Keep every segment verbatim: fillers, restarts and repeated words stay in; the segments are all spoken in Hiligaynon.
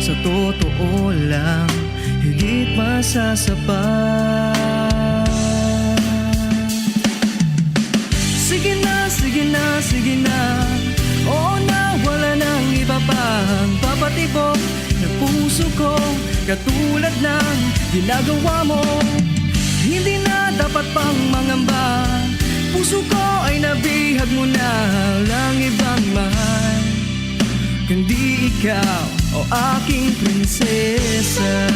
Sa totoo lang, higit pa sa sapat. Sige na, sige na, sige na. Oo na, wala nang iba pang papatibok ng puso ko, katulad ng ginagawa mo. Hindi na dapat pang mangamba. Puso ko ay nabihag mo na, lang ibang mahal, kundi ikaw, o aking prinsesa.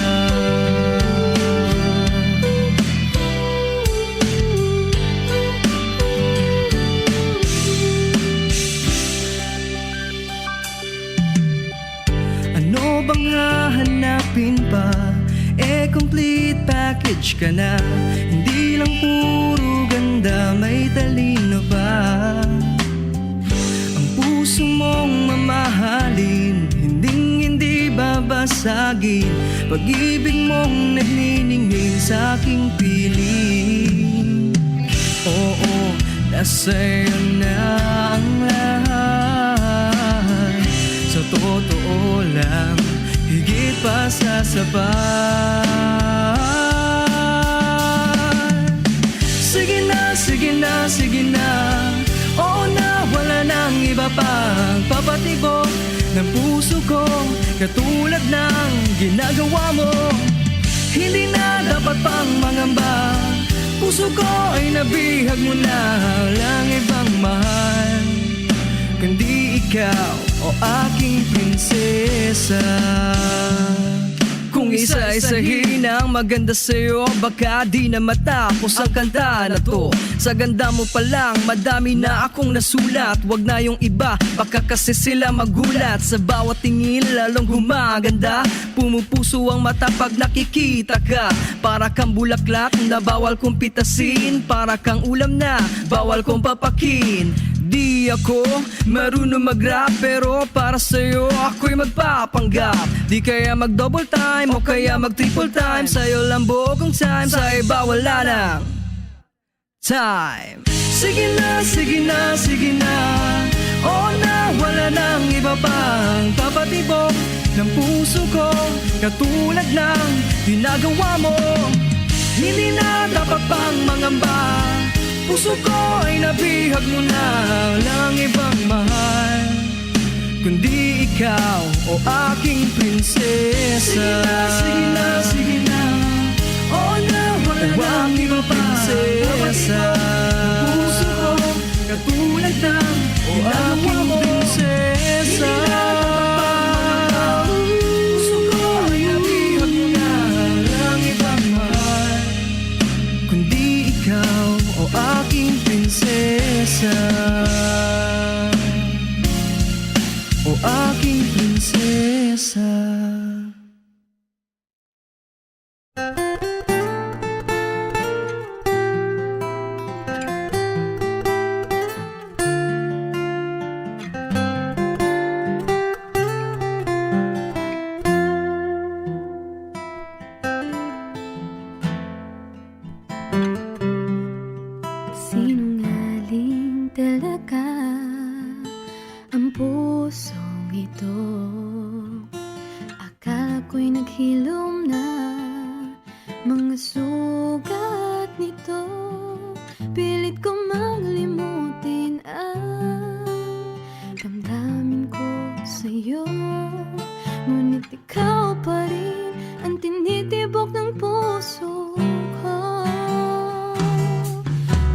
Ano bang hahanapin pa? Eh, complete package ka na. Hindi lang puro ganda, may talino pa. Ang puso mong mamahalin, hinding-hindi babasagin. Pag-ibig mong nagniningning sa aking piling. Oo, nasa'yo na ang lahat. Sa totoo lang, higit pa sa sapat. Sige na, sige na, sige na. Oo na, wala nang iba pang papatibok ng puso ko, katulad ng ginagawa mo. Hindi na dapat pang mangamba. Puso ko ay nabihag mo na, lang ibang mahal, kundi ikaw, o aking prinsesa. Kung isa-isahin ang maganda sa'yo, baka di na matapos ang kanta na to. Sa ganda mo pa lang, madami na akong nasulat. Wag na yung iba, baka kasi sila magulat. Sa bawat tingin, lalong gumaganda. Pumupuso ang mata pag nakikita ka. Para kang bulaklak na bawal kong pitasin. Para kang ulam na bawal kong papakin. Di ako marunong mag-rap, pero para sa'yo ako'y magpapanggap. Di kaya mag-double time o kaya mag-triple time. Sa'yo lang buong time, sa iba wala nang time. Sige na, sige na, sige na. Oo na, wala nang iba pang papatibok ng puso ko, katulad ng ginagawa mo. Hindi na dapat pang mangamba. Puso ko ay nabihag mo na, lang ibang mahal, kundi ikaw, o aking prinsesa. Sige na, sige na, sige na. Oo na, wala O nang aking iba pa. Prinsesa. Puso ko, katulad ng O ginagawa aking mo. Prinsesa. Hindi na dapat pang mangamba. Puso ko ay nabihag mo na, lang ibang mahal, kundi ikaw, o aking prinsesa. O aking prinsesa. Sinungaling talaga ang pusong ito. Akala ko'y naghilom na mga sugat nito. Pilit ko mang limutin ang damdamin ko sa'yo. Ngunit ikaw pa rin ang tinitibok ng puso ko.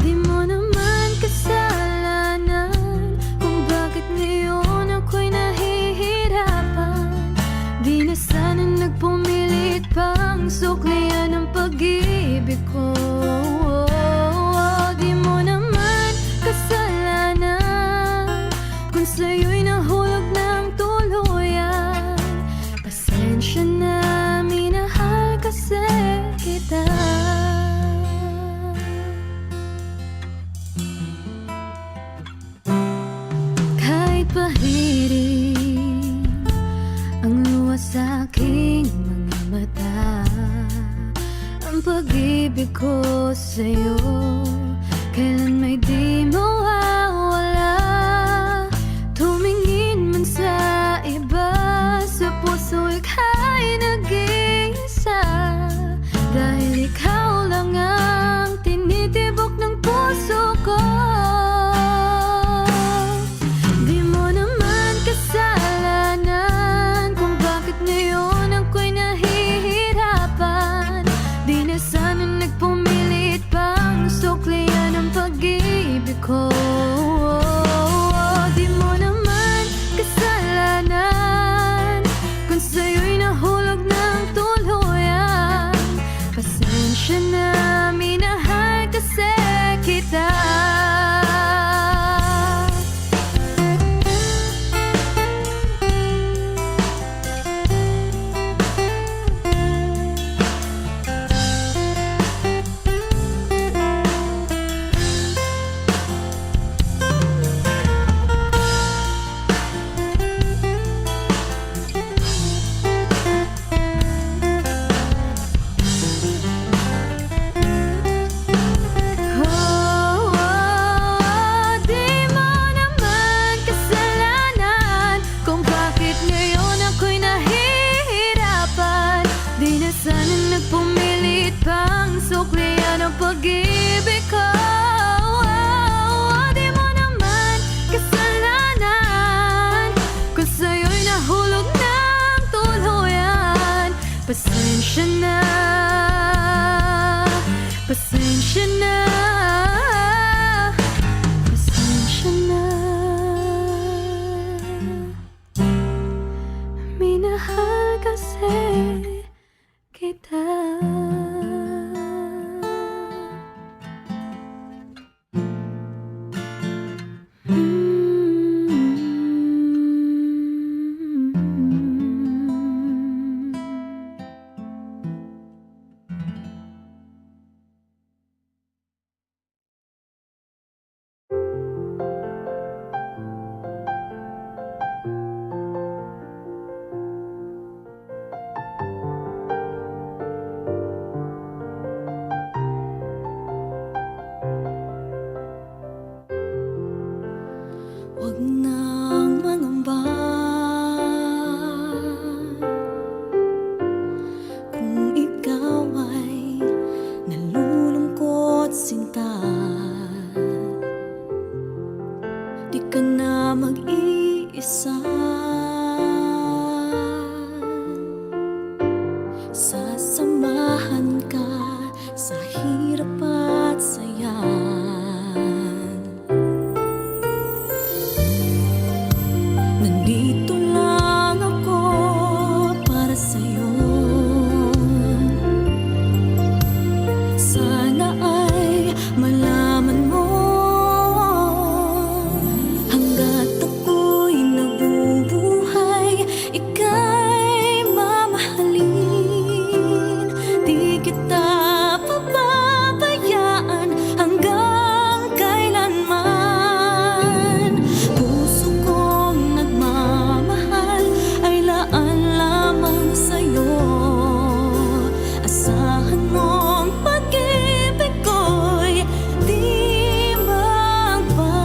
Di mo naman kasalanan kung bakit ngayon ako'y nahihirapan. Di na sana nagpumilit pang suklian ang pag-ibig ko. Di mo naman kasalanan kung sa'yo'y nahulog ng tuluyan. Pasensya na, minahal kasi kita. Kahit pahiring ang luha sa aking mga mata, ang pag-ibig ko sa'yo kailan may di mawawala. Tumingin man sa iba, sa puso ikaw Pasensya na, pasensya na, pasensya na. Minahal kasi kita. Wag nang mangamba kung ikaw ay nalulungkot, sinta. Di ka na mag-iisa. Sasamahan ka sa hirap at saya. Nandito lang ako para sa'yo. Sana ay malaman mo, hanggat ako'y nabubuhay, ika'y mamahalin. Di kita pababayaan hanggang kailanman. Puso kong nagmamahal ay laan lamang sa'yo. Asahan mong pag-ibig ko'y di magbabago.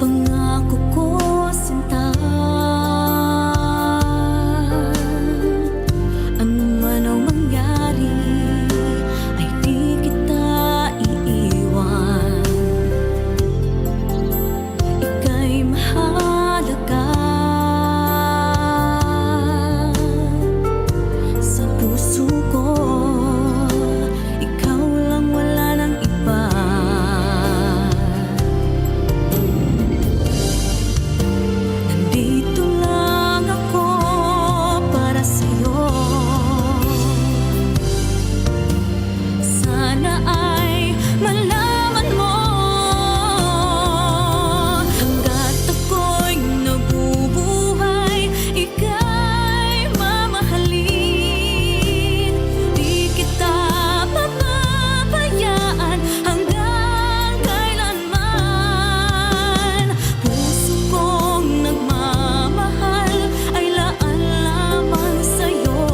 Pangako ko, sinta, ano man ang mangyari, ay di kita iiwan. Ika'y mahalaga sa puso ko. Ikaw lang, wala nang iba. Nandito lang ako para sa'yo. Sana ay malaman mo, hanggat ako'y nabubuhay, ika'y mamahalin. Di kita pababayaan hanggang kailanman. Puso kong nagmamahal ay laan lamang sa'yo.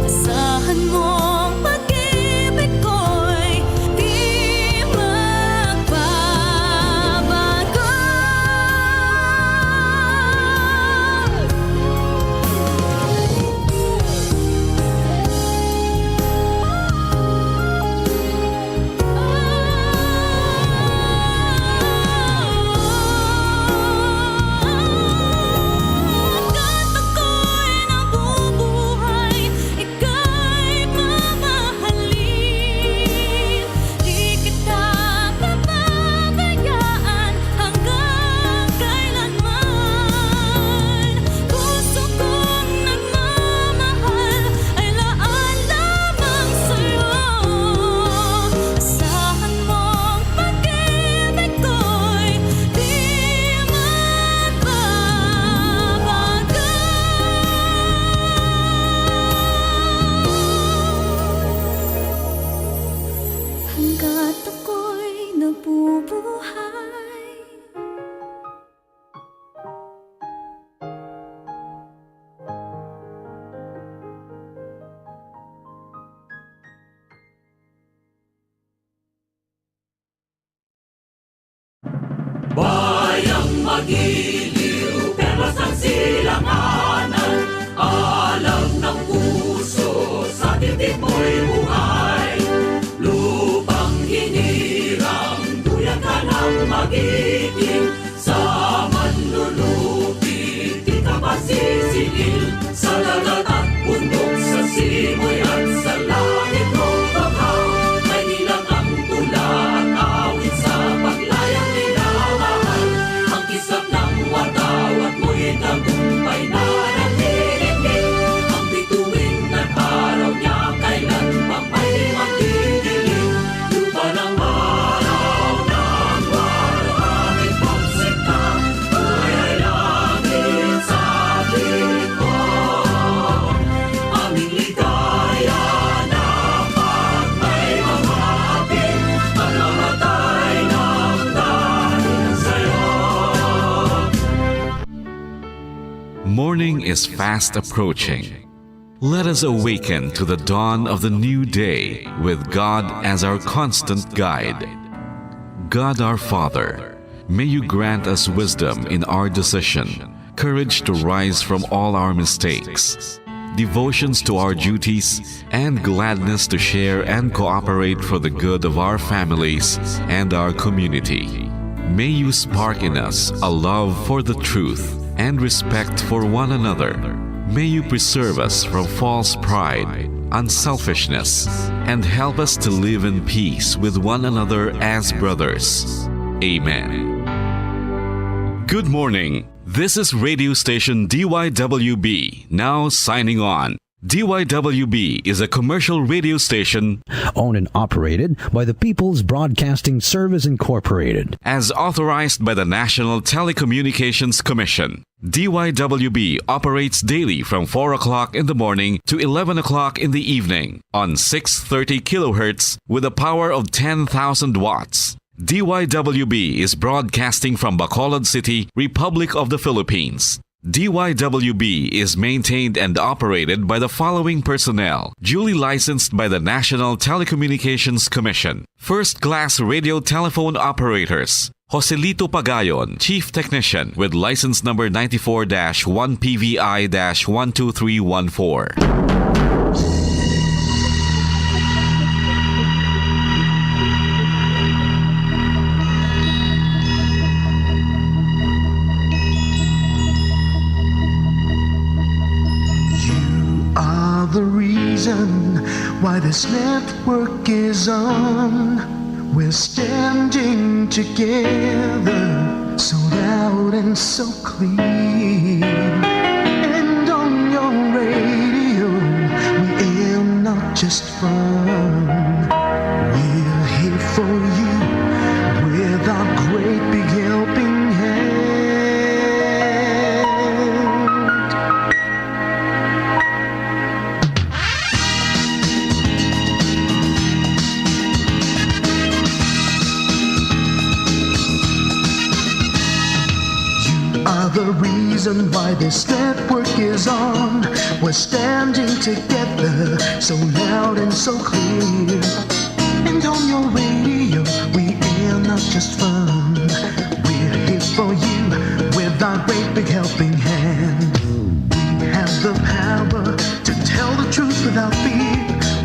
Asahan mong pag-ibig ko'y di magbabago. Hanggat ako'y nabubuhay, ika'y mamahalin. Di kita pababayaan hanggang kailanman. Puso kong nagmamahal ay laan lamang sa'yo. Asahan mong pag-ibig ko'y di magbabago. Hanggat ako'y nabubuhay. Bayang magiliw, perlas ng silanganan, alam ng puso, sa titik mo'y buhay. Morning is fast approaching. Let us awaken to the dawn of the new day with God as our constant guide. God our Father, may you grant us wisdom in our decision, courage to rise from all our mistakes, devotions to our duties, and gladness to share and cooperate for the good of our families and our community. May you spark in us a love for the truth and respect for one another. May you preserve us from false pride, unselfishness, and help us to live in peace with one another as brothers. Amen. Good morning. This is radio station D Y W B, now signing on. D Y W B is a commercial radio station owned and operated by the People's Broadcasting Service Incorporated. As authorized by the National Telecommunications Commission. D Y W B operates daily from four o'clock in the morning to eleven o'clock in the evening on six thirty kilohertz with a power of ten thousand watts. D Y W B is broadcasting from Bacolod City, Republic of the Philippines. D Y W B is maintained and operated by the following personnel, duly licensed by the National Telecommunications Commission. First class radio telephone operators, Joselito Pagayon, Chief Technician, with license number ninety-four dash one P V I dash one two three one four. You are the reason why this network is on. We're standing together, so loud and so clear. And on your radio, we aim not just fun. We're here for you with our great big helping hand. You are the reason why this network is on. We're standing together, so loud and so clear. And on your radio, we air not just fun. We're here for you with our great big helping hand. We have the power to tell the truth without fear.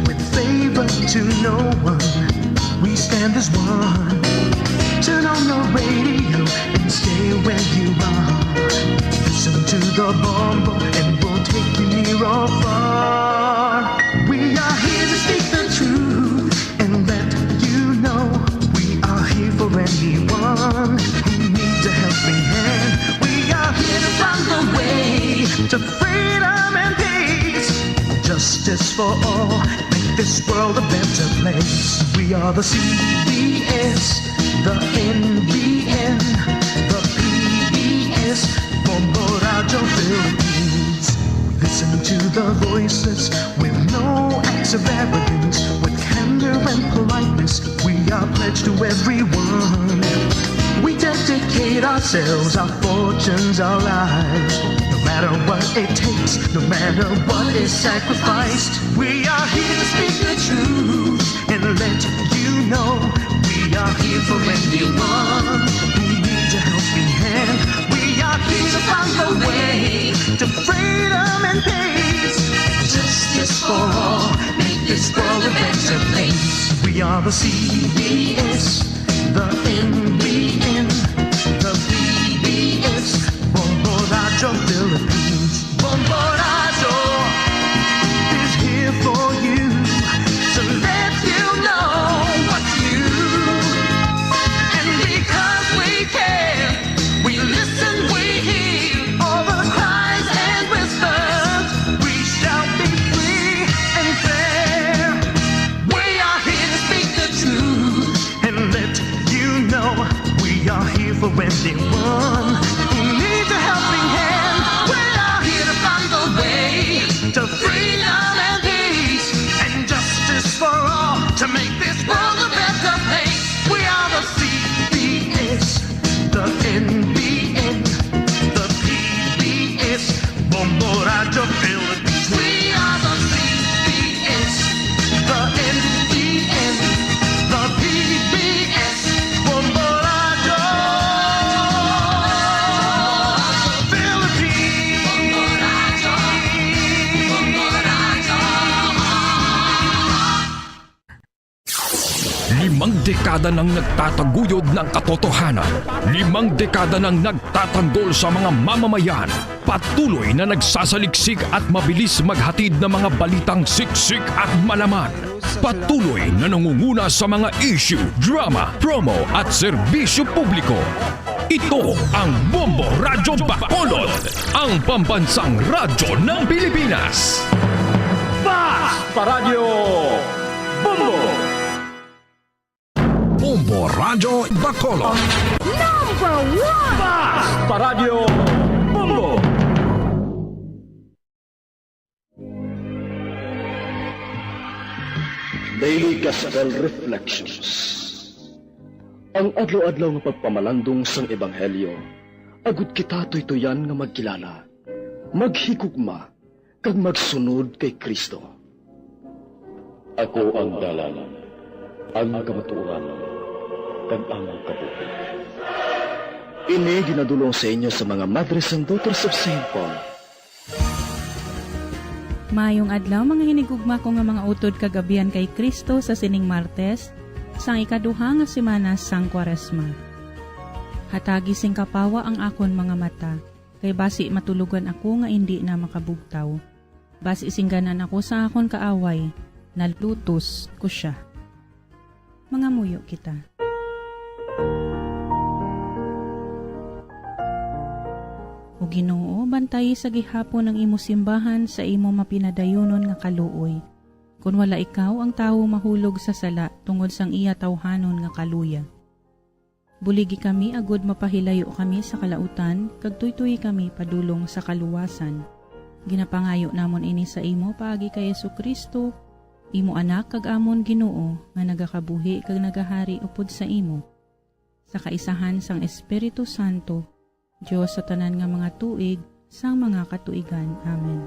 With favor to no one, we stand as one. Turn on your radio and stay where you are. Listen to the bombo and we'll take you near or far. We are here to speak the truth and let you know we are here for anyone who needs a helping hand. We are here to find the way to freedom and peace. Justice for all, make this world a better place. We are the C B S, the N B N, the P B S, Bombo Radyo Philippines. Listen to the voices with no acts of arrogance, with candor and politeness. We are pledged to everyone. We dedicate ourselves, our fortunes, our lives. No matter what it takes, no matter what is sacrificed, we are here to speak the truth and let you know we are here for anyone who needs a helping hand. We are here to find a way to freedom and peace, justice for all, make this world a better place. We are the C B S, the N B N, the P B S, Bombo Radyo Philippines. Bombo Radyo is here for you to let you know what's new. And because we care, we listen, we hear all the cries and whispers. We shall be free and fair. We are here to speak the truth and let you know we are here for anyone who needs a helping hand. We are here to find the way to freedom and peace and justice for all to make this world a better place. We are the C B S, the N B N, the P B S, Bombo Limang dekada nang nagtataguyod ng katotohanan. Limang dekada nang nagtatanggol sa mga mamamayan. Patuloy na nagsasaliksik at mabilis maghatid ng mga balitang siksik at malaman. Patuloy na nangunguna sa mga issue, drama, promo at serbisyo publiko. Ito ang Bombo Radyo Bacolod, ang pambansang radyo ng Pilipinas. Fast Paradio Bombo! Bombo Radyo Bacolod. Number one! Fast Paradio Bombo! Daily Gospel Reflections. Ang adlaw-adlaw nga pagpamalandong sang Ebanghelyo, agud kita tuytuyan nga magkilala, maghigugma, kag magsunod kay Cristo. Ako ang dalan, ang kamatuoran, kag ang kabuhi. Ini ginadulong sa inyo sa mga Madres and Daughters of Saint Paul. Maayong adlaw, mga hinigugma ko nga mga utod kag abyan kay Cristo, sa sining Martes, sang ikaduha nga semana sang Kwaresma. Hatagi sing kapawa ang akon mga mata, kay basi matulogan ako nga indi na makabugtaw. Basi singganan ako sa akon kaaway, nalutos ko sia. Mangamuyo kita. O Ginoo, bantayi sa gihapon ang imo simbahan sa imo mapinadayunon nga kaluoy. Kon wala ikaw, ang tawo mahulog sa sala tungod sang iya tawhanon nga kaluya. Buligi kami agud mapahilayo kami sa kalautan kag tuytoyi kami padulong sa kaluwasan. Ginapangayo namon ini sa imo paagi kay Jesu-Cristo, imo Anak kag amon Ginoo, nga nagakabuhi kag nagahari upod sa imo, sa kaisahan sang Espiritu Santo, Dios sa tanan nga mga tuig sang mga katuigan. Amen.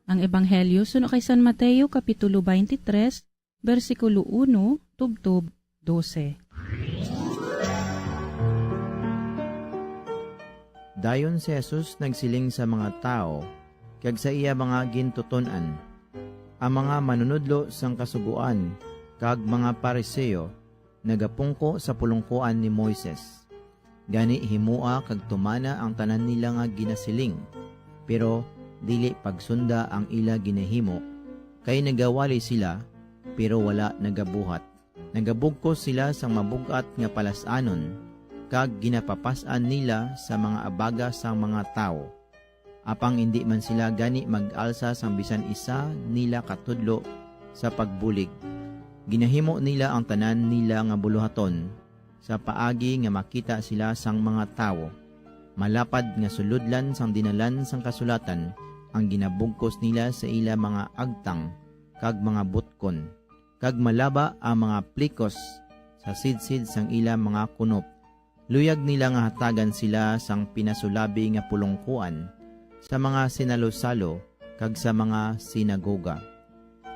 Ang Ebanghelyo suno kay San Mateo, Kapitulo twenty-three, bersikulo uno tubtob dose. Dayon si Jesus nagsiling sa mga tawo kag sa iya mga gintuton-an, ang mga manunodlo sang Kasugoan kag mga Fariseo nagapungko sa pulongkoan ni Moises. Gani, himoa kag tumana ang tanan nila nga ginasiling, pero dili pagsunda ang ila ginahimo, kay nagawali sila, pero wala nagabuhat. Nagabugkos sila sang mabug-at nga palas-anon, kag ginapapas-an nila sa mga abaga sang mga tawo. Apang indi man sila gani mag-alsa sang bisan isa nila ka tudlo sa pagbulig. Ginahimo nila ang tanan nila nga buluhaton sa paagi nga makita sila sang mga tawo. Malapad nga sulodlan sang dinalan sang kasulatan ang ginabugkos nila sa ila mga agtang kag mga butkon, kag malaba ang mga plikos sa sidsid sang ila mga kunop. Luyag nila nga hatagan sila sang pinasulabi nga pulongkoan sa mga sinalosalo kag sa mga sinagoga,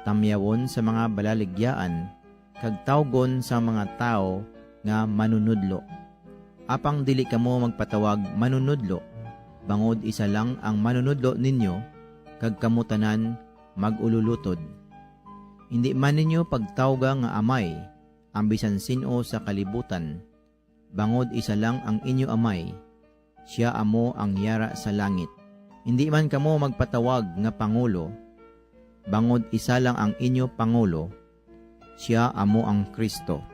tamyawon sa mga balaligyaan, kag tawgon sang mga tawo nga manunodlo. Apang dili kamo magpatawag manunodlo, bangod isa lang ang manunodlo ninyo, kag kamo tanan mag-ululotod. Indi man ninyo pagtawga nga amay ang bisan sin-o sa kalibutan, bangod isa lang ang inyo Amay, sia amo ang yara sa langit. Indi man kamo magpatawag nga pangulo, bangod isa lang ang inyo pangulo, sia amo ang Cristo.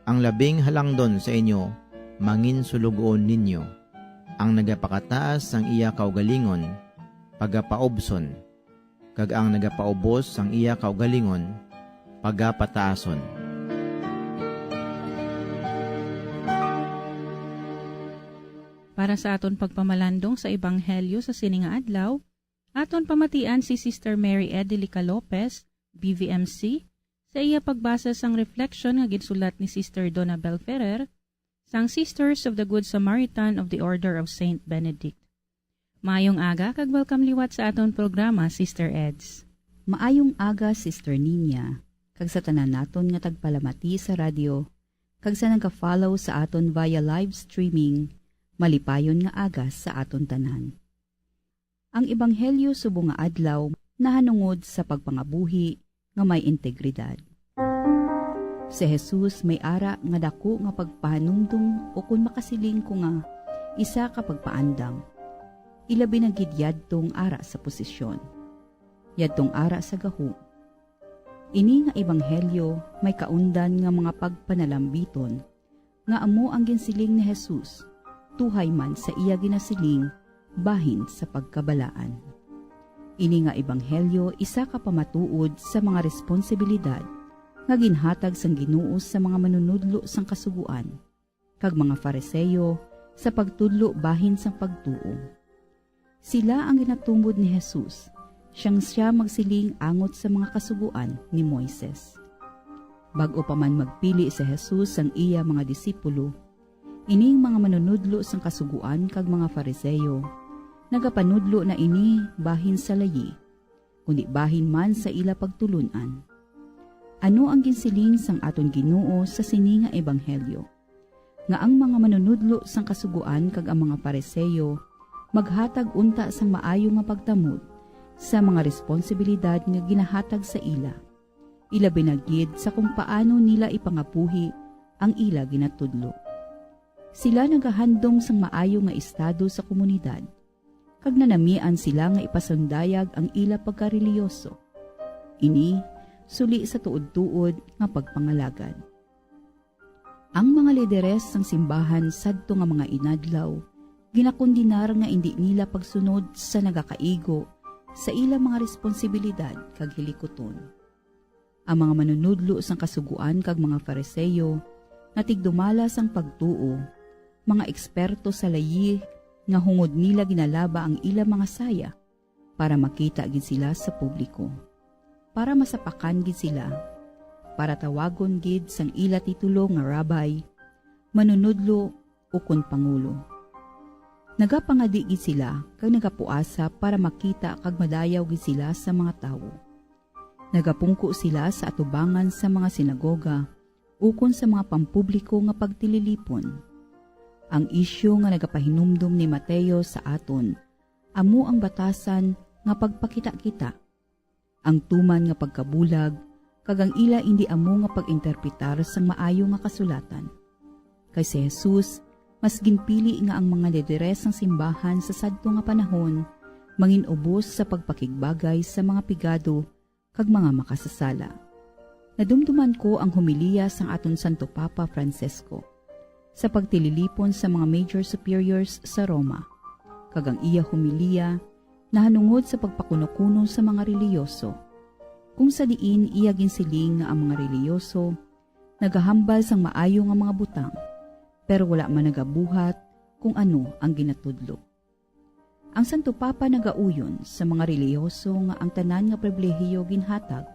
Ang labing halangdon sa inyo manginsulog-on ninyo. Ang nagapakataas sang iya kaugalingon pagapaubson, kag ang nagapaubos sang iya kaugalingon pagapataason. Para sa aton pagpamalandong sa Ebanghelyo sa sini nga adlaw, aton pamatian si Sister Mary Edelica Lopez, B V M C, sa iya pagbasa sang reflection nga ginsulat ni Sister Donabel Ferrer, sang Sisters of the Good Samaritan of the Order of Saint Benedict. Maayong aga kag welcome liwat sa aton programa, Sister Eds. Maayong aga, Sister Ninya, kag sa tanan naton nga tagpalamati sa radyo, kag sa naga-follow sa aton via live streaming, malipayon nga aga sa aton tanan. Ang ebanghelyo subong nga adlaw nahanungod sa pagpangabuhi nga may integridad. Si Jesus may ara nga daku nga pagpahanumdom, o kon makasiling ko nga isa ka pagpaandam, ilabi na gid yadtong ara sa posisyon, yadtong ara sa gahom. Ini nga ebanghelyo may kaundan nga mga pagpanalambiton nga amo ang ginsiling ni Jesus, tuhay man sa iya ginasiling bahin sa pagkabalaan. Ini nga ebanghelyo isa ka pamatuod sa mga responsibilidad nga ginhatag sang Ginoo sa mga manunodlo sang Kasugoan kag mga Fariseo sa pagtudlo bahin sang pagtuo. Sila ang ginatumod ni Jesus, sang sia magsiling angot sa mga Kasugoan ni Moises. Bag-o pa man magpili si Jesus sang iya mga disipulo, ining mga manunodlo sang Kasugoan kag mga Fariseo nagapanudlo na ini bahin sa layi, kundi bahin man sa ila pagtulon-an. Ano ang ginsiling sang aton Ginoo sa sini nga ebanghelyo? Nga ang mga manunodlo sang Kasugoan kag ang mga Fariseo maghatag unta sang maayo nga pagtamod sa mga responsibilidad nga ginahatag sa ila, ilabi na gid sa kung paano nila ipangabuhi ang ila ginatudlo. Sila nagahandom sang maayo nga estado sa komunidad, kag nanamian sila nga ipasundayag ang ila pagkarelihiyoso. Ini suli sa tuod-tuod nga pagpangalagad. Ang mga lideres sang simbahan sadto nga mga inadlaw ginakondenar nga indi nila pagsunod sa nagakaigo sa ila mga responsibilidad kag hilikuton. Ang mga manunodlo sang Kasugoan kag mga Fariseo nga tigdumala sang pagtuo, mga eksperto sa layi nga hungod nila ginalaba ang ila mga saya para makita gid sila sa publiko, para masapakan gid sila, para tawagon gid sang ila titulo nga rabbi, manunodlo, ukon pangulo. Nagapangadi gid sila kag nagapuasa para makita kag madayaw gid sila sa mga tawo. Nagapungko sila sa atubangan sa mga sinagoga ukon sa mga pampubliko nga pagtililipon. Ang isyu nga nagapahinumdom ni Mateo sa aton amo ang batasan nga pagpakita-kita, ang tuman nga pagkabulag, kag ang ila indi amo nga pag-interpretar sang Maayo nga Kasulatan. Kay si Jesus mas ginpili nga ang mga lideres sang simbahan sa sadto nga panahon mangin-ubos sa pagpakigbagay sa mga pigado kag mga makasasala. Nadumduman ko ang homilya sang aton Santo Papa Francisco sa pagtililipon sa mga major superiors sa Roma, kag ang iya homilya nahanungod sa pagpakunokuno sa mga relihiyoso, kung sa diin iya ginsiling nga ang mga relihiyoso nagahambal sang maayo nga mga butang, pero wala man nagabuhat kung ano ang ginatudlo. Ang Santo Papa nagauyon sa mga relihiyoso nga ang tanan nga pribilehiyo ginhatag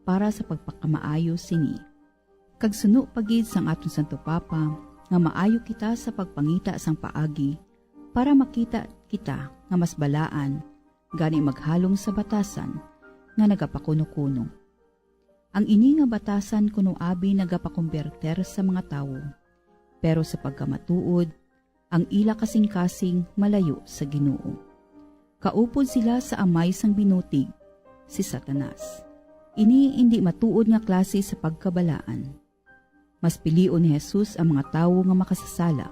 para sa pagpakamaayo sini. Kag suno pa gid sang aton Santo Papa nga maayo kita sa pagpangita sang paagi para makita kita nga mas balaan, gani maghalong sa batasan nga nagapakunokuno. Ang ini nga batasan kuno abi nagapakomberter sa mga tawo, pero sa pagkamatuod, ang ila kasingkasing malayo sa Ginoo. Kaupod sila sa amay sang binutig, si Satanas. Ini indi matuod nga klase sa pagkabalaan. Mas pilion ni Jesus ang mga tawo nga makasasala.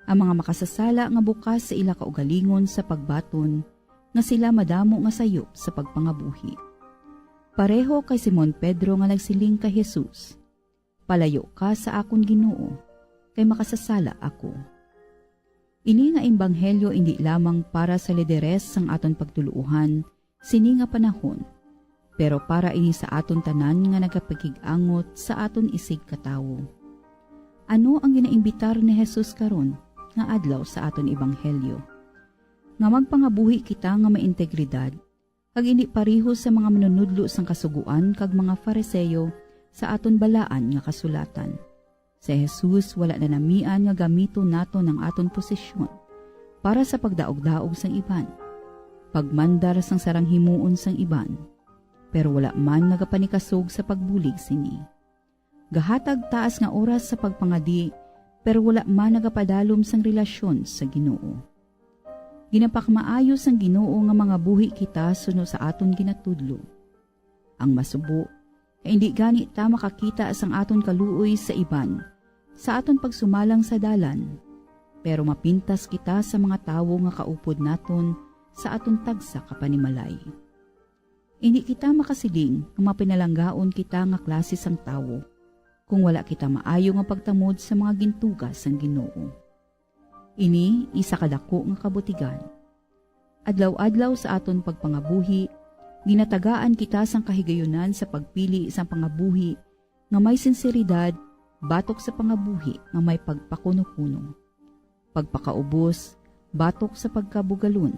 Ang mga makasasala nga bukas sa ila kaugalingon sa pagbaton nga sila madamo nga sayop sa pagpangabuhi. Pareho kay Simon Pedro nga nagsiling kay Jesus, "Palayo ka sa akon, Ginoo, kay makasasala ako." Ini nga ebanghelyo indi lamang para sa lideres sang aton pagtuluohan sini nga panahon, pero para ini sa aton tanan nga nagapakig-angot sa aton isigkatawo. Ano ang ginaimbitar ni Jesus karon nga adlaw sa aton ebanghelyo? Nga magpangabuhi kita nga may integridad, kag indi pareho sa mga manunodlo sang Kasugoan kag mga Fariseo sa aton balaan nga kasulatan. Si Jesus wala nanamian nga gamiton naton ang aton posisyon para sa pagdaog-daog sang iban, pagmandar sang sarang himuon sang iban, pero wala man nagapanikasog sa pagbulig sini. Gahatag taas nga oras sa pagpangadi, pero wala man nagapadalom sang relasyon sa Ginoo. Ginapakmaayo sang Ginoo nga mangabuhi kita suno sa aton ginatudlo. Ang masubo, Kay indi gani ta makakita sang aton kaluoy sa iban, sa aton pagsumalang sa dalan, pero mapintas kita sa mga tawo nga kaupod naton sa aton tagsa ka panimalay. Indi kita makasiling nga mapinalanggaon kita nga klase sang tawo kung wala kita maayo nga pagtamod sa mga gintuga sang Ginoo. Ini isa ka daku nga kabutigan. Adlaw-adlaw sa aton pagpangabuhi, ginatagaan kita sang kahigayunan sa pagpili sang pangabuhi nga may sinseridad batok sa pangabuhi nga may pagpakunokuno, pagpakaubos batok sa pagkabugalon.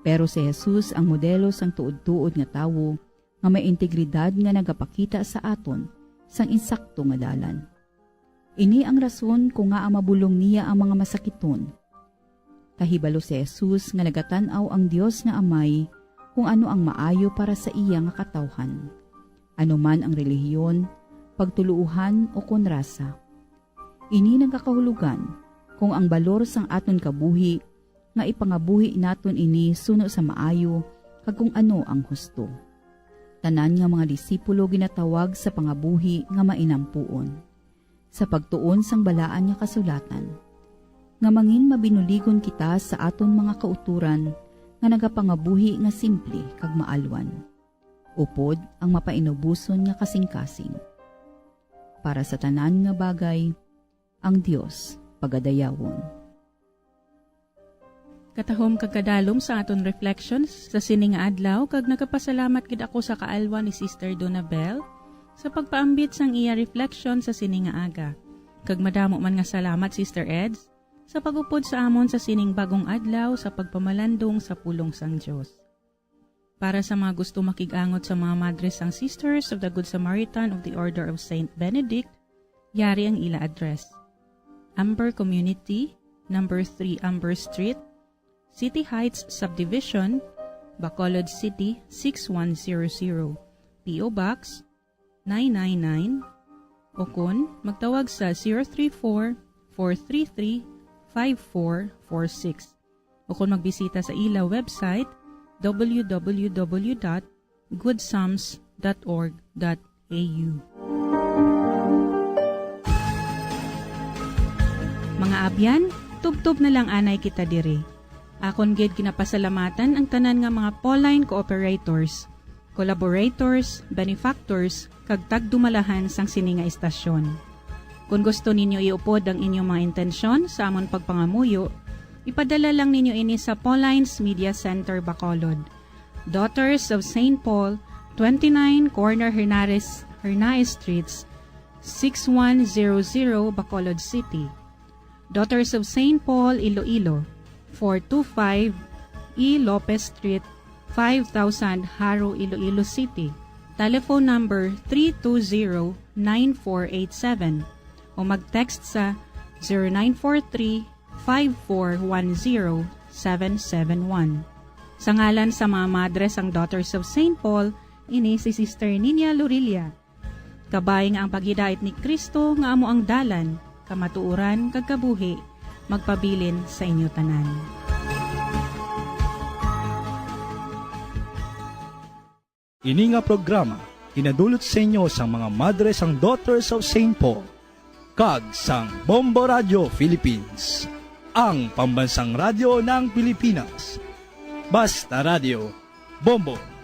Pero si Jesus ang modelo sang tuod-tuod nga tawo nga may integridad nga nagapakita sa aton sang insakto nga dalan. Ini ang rason kon ngaa mabulong niya ang mga masakiton. Kahibalo si Jesus nga nagatan-aw ang Dios nga Amay kung ano ang maayo para sa iya nga katawhan, ano man ang relihiyon, pagtuluohan, o kon rasa. Ini nagakahulogan kung ang balor sang aton kabuhi nga ipangabuhi naton ini suno sa maayo kag kung ano ang husto. Tanan nga mga disipulo ginatawag sa pangabuhi nga mainampuon, sa pagtuon sang balaan nga kasulatan, nga mangin mabinuligon kita sa aton mga kautoran nga nagapangabuhi nga simple kag maalwan, upod ang mapainuboson nga kasingkasing. Para sa tanan nga bagay, ang Dios pagadayawon. Katahom kag kadalom sa aton reflections sa sini nga adlaw, kag nagapasalamat gid ako sa kaalwan ni Sister Donabel sa pagpaambit sang iya reflection sa sini nga aga. Kag madamo man nga salamat, Sister Eds, sa pag-upod sa amon sa sining bagong adlaw sa pagpamalandong sa pulong sang Dios. Para sa mga gusto makig-angot sa mga madre sang Sisters of the Good Samaritan of the Order of Saint Benedict, yari ang ila address: Amber Community, number three Amber Street, City Heights Subdivision, Bacolod City, six one zero zero, P O Box nine nine nine, o kon magtawag sa zero three four, four three three, five four four six, o kon magbisita sa ila website, w w w dot good psalms dot org dot a u. Mga abyan, tubtob na lang anay kita diri. Akon gid ginapasalamatan ang tanan nga mga Pauline cooperators, collaborators, benefactors, kag tagdumalahan sang sini nga istasyon. Kon gusto ninyo iupod ang inyong mga intensyon sa amon pagpangamuyo, ipadala lang ninyo ini sa Pauline's Media Center, Bacolod, Daughters of Saint Paul, twenty-nine Corner Hernares, Hernaez Streets, six one zero zero, Bacolod City. Daughters of Saint Paul, Iloilo, four two five E Lopez Street, five thousand, Jaro, Iloilo City. Telephone number three two zero, nine four eight seven, o mag-text sa zero nine four three, five four one zero, seven seven one. Sa ngalan sa mga madre sang Daughters of Saint Paul, ini si Sister Ninia Lorilla. Kabay nga ang paghidait ni Cristo nga amo ang dalan, kamatuoran, kag kabuhi, magpabilin sa inyo tanan. Ini nga programa ginadulot sa inyo sang mga madre sang Daughters of Saint Paul kag sang Bombo Radio Philippines, ang pambansang radyo ng Pilipinas. Basta Radio, Bombo.